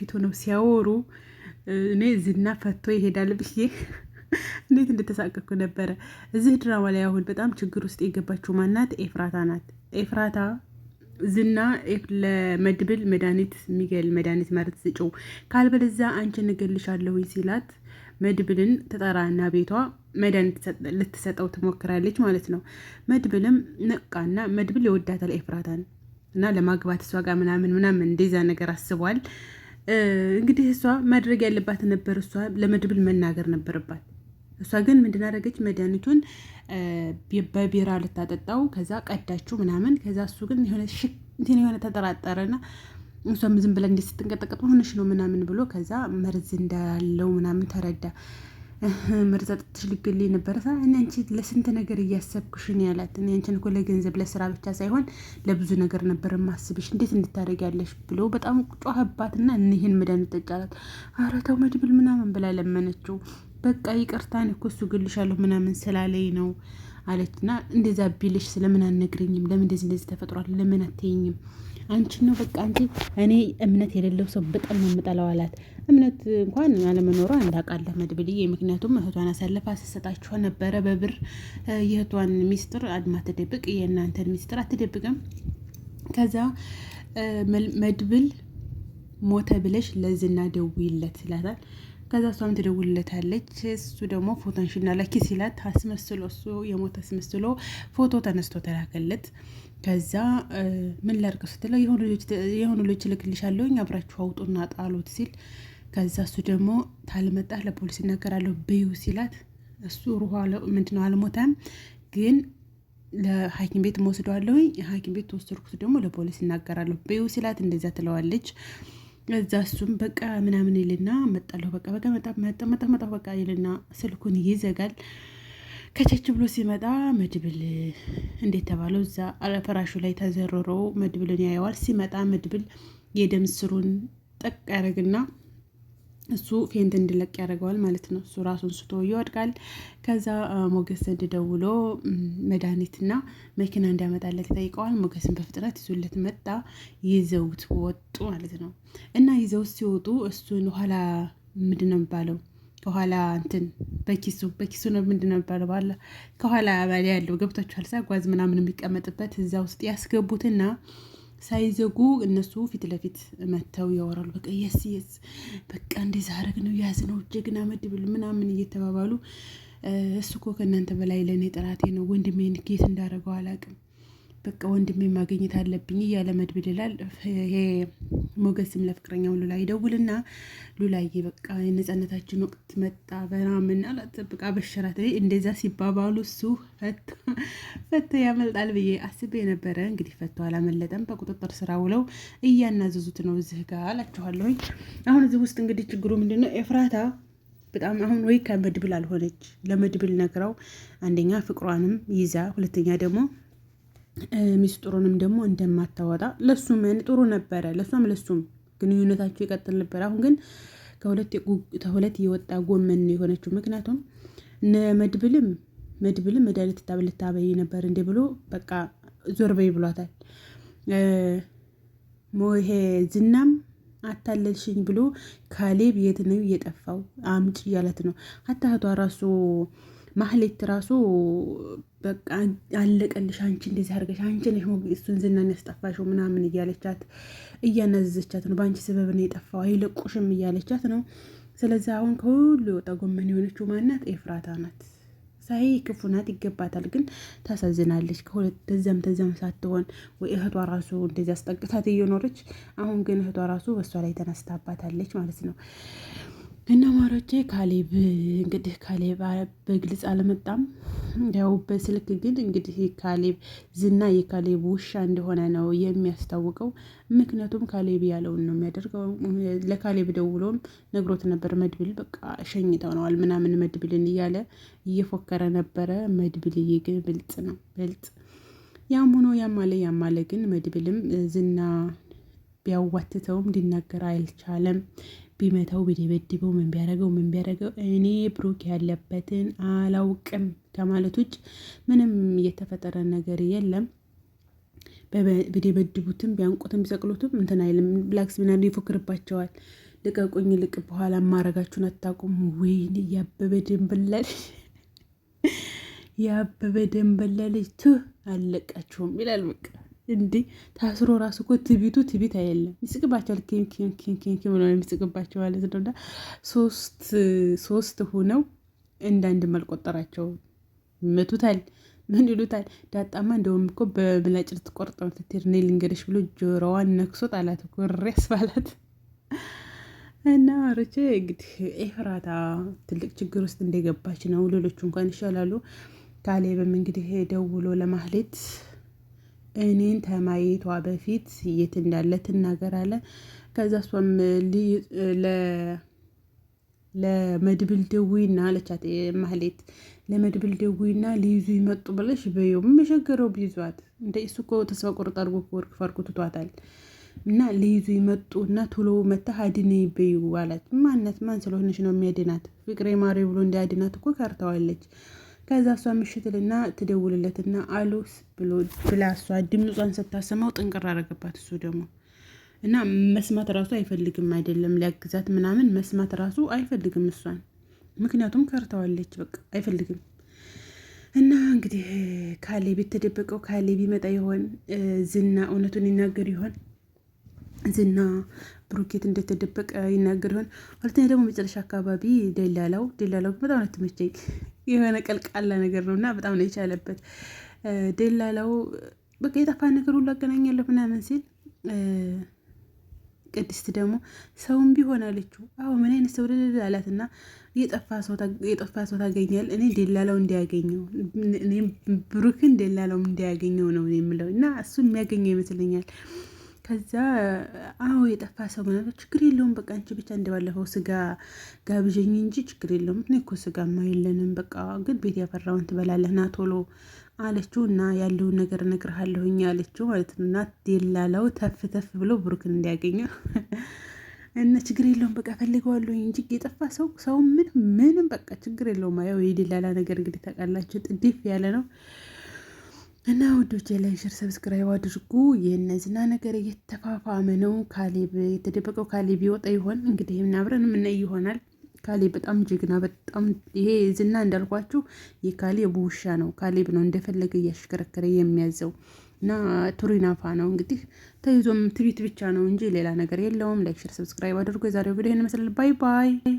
ፊት ሆነው ሲያወሩ እኔ ዝና ፈቶ ይሄዳል ብዬ እንዴት እንደተሳቀቅኩ ነበረ። እዚህ ድራማ ላይ አሁን በጣም ችግር ውስጥ የገባችው ማናት? ኤፍራታ ናት። ኤፍራታ ዝና ለመድብል መድኃኒት የሚገል መድኃኒት ማለት ስጭው፣ ካልበለዚያ አንቺን እገልሻለሁኝ ሲላት መድብልን ትጠራና ቤቷ መድኃኒት ልትሰጠው ትሞክራለች ማለት ነው። መድብልም ነቃና መድብል ይወዳታል ኤፍራታን እና ለማግባት እሷ ጋር ምናምን ምናምን እንደዛ ነገር አስቧል። እንግዲህ እሷ ማድረግ ያለባት ነበር፣ እሷ ለመድብል መናገር ነበረባት። እሷ ግን ምንድን አደረገች? መድኃኒቱን በቢራ ልታጠጣው ከዛ ቀዳችው ምናምን። ከዛ እሱ ግን የሆነ እንትን የሆነ ተጠራጠረና እሷም ዝም ብላ እንዴት ስትንቀጠቀጥ ሆነሽ ነው ምናምን ብሎ ከዛ መርዝ እንዳለው ምናምን ተረዳ። መርዝ አጥጥሽ ልግል ነበረ ሳ እኔ አንቺ ለስንት ነገር እያሰብኩሽ ነው ያላት። እኔ አንቺን እኮ ለገንዘብ ለስራ ብቻ ሳይሆን ለብዙ ነገር ነበር የማስብሽ፣ እንዴት እንድታደርጊያለሽ ብሎ በጣም ጮኸባትና እኒህን መድኃኒት ጠጪ አላት። ኧረ ተው መድብል ምናምን ብላ ለመነችው። በቃ ይቅርታን እኮ እሱ ግልሻለሁ ምናምን ስላለኝ ነው አለችና፣ እንደዛ ቢልሽ ስለምን አልነግረኝም? ለምን እንደዚህ እንደዚህ ተፈጥሯል ለምን አትይኝም? አንቺን ነው በቃ አንቺ እኔ እምነት የሌለው ሰው በጣም ነው የምጠላው አላት። እምነት እንኳን አለመኖሯ እንዳውቃለህ መድብልዬ፣ ምክንያቱም እህቷን አሳልፋ ስትሰጣችሁ ነበረ በብር። የእህቷን ሚስጥር አድማ ትደብቅ፣ የእናንተን ሚስጥር አትደብቅም። ከዛ መድብል ሞተ ብለሽ ለዝና ደውይለት ይላታል። ከዛ እሷም ትደውልለታለች። እሱ ደግሞ ፎቶን ሽና ላኪ ሲላት አስመስሎ እሱ የሞተ አስመስሎ ፎቶ ተነስቶ ተላከለት። ከዛ ምን ላድርግ ስትለው የሆኑ ልጆች እልክልሻለሁኝ አብራችሁ አውጡና ጣሉት ሲል፣ ከዛ እሱ ደግሞ ታልመጣህ ለፖሊስ እናገራለሁ በይው ሲላት፣ እሱ ሩሖ ምንድነው አልሞተም ግን ለሐኪም ቤት መወስደዋለሁኝ ሐኪም ቤት ተወሰድኩት ደግሞ ለፖሊስ እናገራለሁ በይው ሲላት እንደዛ ትለዋለች። እዛ እሱም በቃ ምናምን ይልና መጣለሁ በቃ በቃ መጣ መጣ መጣ በቃ ይልና ስልኩን ይዘጋል። ከቸች ብሎ ሲመጣ መድብል እንዴት ተባለው እዛ ፍራሹ ላይ ተዘርሮ መድብልን ያየዋል። ሲመጣ መድብል የደም ስሩን ጠቅ ያደርግና እሱ faint እንዲለቅ ያደርገዋል ማለት ነው። እሱ ራሱን ስቶ ይወድቃል። ከዛ ሞገስ ዘንድ ደውሎ መድኃኒትና መኪና እንዲያመጣለት ይጠይቀዋል። ሞገስን በፍጥነት ይዞለት መጣ። ይዘውት ወጡ ማለት ነው። እና ይዘውት ሲወጡ እሱን ኋላ ምንድን ነው የሚባለው ከኋላ እንትን በኪሱ በኪሱ ነው ምንድን ነው የሚባለው ባለ ከኋላ ባለ ያለው ገብቷችኋል። ጓዝ ምናምን የሚቀመጥበት እዛ ውስጥ ያስገቡትና ሳይዘጉ እነሱ ፊት ለፊት መጥተው ያወራሉ። በቃ yes yes በቃ እንደዛ አረግ ነው ያዝ ነው ጀግና መድብል ምናምን እየተባባሉ፣ እሱ እኮ ከእናንተ በላይ ለእኔ ጠላቴ ነው፣ ወንድሜን ጌት እንዳደረገው አላውቅም፣ በቃ ወንድሜ ማግኘት አለብኝ እያለ መድብል ይላል። ይሄ ሞገስም ለፍቅረኛው ሉላ ይደውልና ሉላዬ በቃ የነፃነታችን ወቅት መጣ በናምን አላት። በቃ አበሸራት። እንደዛ ሲባባሉ እሱ ፈቶ ያመልጣል ብዬ አስቤ ነበረ። እንግዲህ ፈቶ አላመለጠም። በቁጥጥር ስራ ውለው እያናዘዙት ነው እዚህ ጋር አላችኋለሁኝ። አሁን እዚህ ውስጥ እንግዲህ ችግሩ ምንድነው? ኤፍራታ በጣም አሁን ወይ ከመድብል አልሆነች። ለመድብል ነግረው አንደኛ ፍቅሯንም ይዛ ሁለተኛ ደግሞ ሚስጥሩንም ደግሞ እንደማታወጣ ለሱም ጥሩ ነበረ፣ ለሷም ለሱም ግንኙነታቸው ይቀጥል ነበር። አሁን ግን ከሁለት የወጣ ጎመን ነው የሆነችው። ምክንያቱም መድብልም መድብልም መድኃኒት ልታበይ ነበር እንዴ ብሎ በቃ ዞር በይ ብሏታል። ይሄ ዝናም አታለልሽኝ ብሎ ካሌብ የት ነው የጠፋው አምጪ እያለት ነው። ሀታ እህቷ ራሱ ማህሌት ራሱ በቃ አለቀልሽ፣ አንቺ እንደዚህ አድርገሽ አንቺ ነሽ እሱን ዝናን ያስጠፋሽው ምናምን እያለቻት እያናዘዘቻት ነው። በአንቺ ስበብ ነው የጠፋው አይለቁሽም እያለቻት ነው። ስለዚህ አሁን ከሁሉ የወጣ ጎመን የሆነችው ማናት? ኤፍራታ ናት። ሳይ ክፉ ናት፣ ይገባታል። ግን ታሳዝናለች። ከሁለት ተዛም ተዛም ሳትሆን ወይ እህቷ ራሱ እንደዚህ አስጠቅታት እየኖረች አሁን ግን እህቷ ራሱ በእሷ ላይ ተነስታባታለች ማለት ነው። እና ማሮቼ ካሌብ እንግዲህ ካሌብ በግልጽ አልመጣም። ያው በስልክ ግን እንግዲህ ካሌብ ዝና የካሌብ ውሻ እንደሆነ ነው የሚያስታውቀው። ምክንያቱም ካሌብ ያለውን ነው የሚያደርገው። ለካሌብ ደውሎም ነግሮት ነበር። መድብል በቃ ሸኝተነዋል ምናምን መድብልን እያለ እየፎከረ ነበረ። መድብልዬ ግን ብልጥ ነው ብልጥ። ያም ሆኖ ያም አለ ያም አለ ግን መድብልም ዝና ቢያዋትተውም ሊናገር አልቻለም። ቢመታው ቢደበድበው ምን ቢያደርገው ምን ቢያደርገው እኔ ብሩክ ያለበትን አላውቅም ከማለት ውጭ ምንም የተፈጠረ ነገር የለም። ቢደበድቡትም ቢያንቁትም ቢሰቅሉትም እንትን አይልም። ብላክስ ምናምን ይፎክርባቸዋል። ልቀቁኝ፣ ልቅ በኋላ ማረጋችሁን አታውቁም። ወይኔ ያበበ ደንበላ ልጅ፣ ያበበ ደንበላ ልጅ ቱ አለቃችሁም ይላል። በቃ እንዴ ታስሮ ራሱ እኮ ትቢቱ ትቢት አይደለም፣ ይስቅባቸዋል። ኪንኪንኪንኪን ብሎ የሚስቅባቸው ማለት ነው። እና ሶስት ሶስት ሆነው እንዳንድ አልቆጠራቸው መቱታል። ምን ይሉታል? ዳጣማ እንደውም እኮ በምላጭ ልትቆርጠው ስትሄድ እኔ ልንገርሽ ብሎ ጆሮዋን ነክሶ ጣላት እኮ ሬስ ባላት። እና ርቼ እንግዲህ ኤፍራታ ትልቅ ችግር ውስጥ እንደገባች ነው። ሌሎቹ እንኳን ይሻላሉ። ካሌብም እንግዲህ ደውሎ ለማህሌት እኔን ተማየቷ በፊት የት እንዳለ ትናገር አለ። ከዛ እሷም ለመድብል ደውይና አለቻት ማህሌት። ለመድብል ደውይና ሊይዙ ይመጡ ብለሽ በይው የምሸገረው ቢይዟት እንደ እሱ እኮ ተስፋ ቆርጥ አድርጎ ወርቅ ፈርኩ ትቷታል። እና ሊይዙ ይመጡ እና ቶሎ መታ አድኔ በይው አላት። ማነት ማን ስለሆነች ነው የሚያድናት? ፍቅሬ ማሬ ብሎ እንዲያድናት እኮ ከርተዋለች። ከዛ እሷ ምሽትልና ትደውልለትና አሉስ ብሎ ብላ እሷ ድምጿን ስታሰማው ጥንቅር አረገባት። እሱ ደግሞ እና መስማት ራሱ አይፈልግም፣ አይደለም ሊያግዛት ምናምን መስማት ራሱ አይፈልግም እሷን፣ ምክንያቱም ከርተዋለች፣ በቃ አይፈልግም። እና እንግዲህ ካሌብ የተደበቀው ካሌብ ይመጣ ይሆን? ዝና እውነቱን ይናገር ይሆን? ዝና ብሩኬት እንደተደበቀ ይናገር ይሆን? ሁለተኛ ደግሞ መጨረሻ አካባቢ ደላላው ደላላው በጣም ነው የተመቸኝ። የሆነ ቀልቃላ ነገር ነው እና በጣም ነው የቻለበት ደላላው። በቃ የጠፋ ነገር ሁሉ አገናኛለሁ ምናምን ሲል ቅድስት ደግሞ ሰውም ቢሆን አለችው። አዎ ምን አይነት ሰው ልልል አላትና የጠፋ ሰው ታገኛል። እኔ ደላላው እንዲያገኘው እኔ ብሩክን ደላላው እንዲያገኘው ነው የምለው እና እሱ የሚያገኘው ይመስለኛል። ከዛ አዎ የጠፋ ሰው ምናምን ችግር የለውም በቃ አንቺ ብቻ እንደባለፈው ስጋ ጋብዥኝ እንጂ ችግር የለውም። እኔ እኮ ስጋማ የለንም በቃ ግን ቤት ያፈራውን ትበላለህ ና ቶሎ አለችው። እና ያለውን ነገር እነግርሃለሁኝ አለችው ማለት ነው። እና ደላላው ተፍ ተፍ ብሎ ብሩክን እንዲያገኘው እና ችግር የለውም በቃ ፈልገዋለሁኝ እንጂ የጠፋ ሰው ሰው ምንም ምንም በቃ ችግር የለውም። ያው የደላላ ነገር እንግዲህ ታውቃላችሁ ጥድፍ ያለ ነው። እና ውዶቼ like፣ share፣ subscribe አድርጉ። የእነዚህና ነገር እየተፋፋመ ነው። ካሌብ የተደበቀው ካሌብ ይወጣ ይሆን እንግዲህ አብረን የምናይ ይሆናል። ካሌብ በጣም ጀግና፣ በጣም ይሄ ዝና እንዳልኳችሁ የካሌብ ውሻ ነው። ካሌብ ነው እንደፈለገ እያሽከረከረ የሚያዘው እና ቱሪናፋ ነው እንግዲህ ተይዞም ትቢት ብቻ ነው እንጂ ሌላ ነገር የለውም። like፣ share፣ subscribe አድርጉ። የዛሬው ቪዲዮ ይህን ይመስላል። bye bye።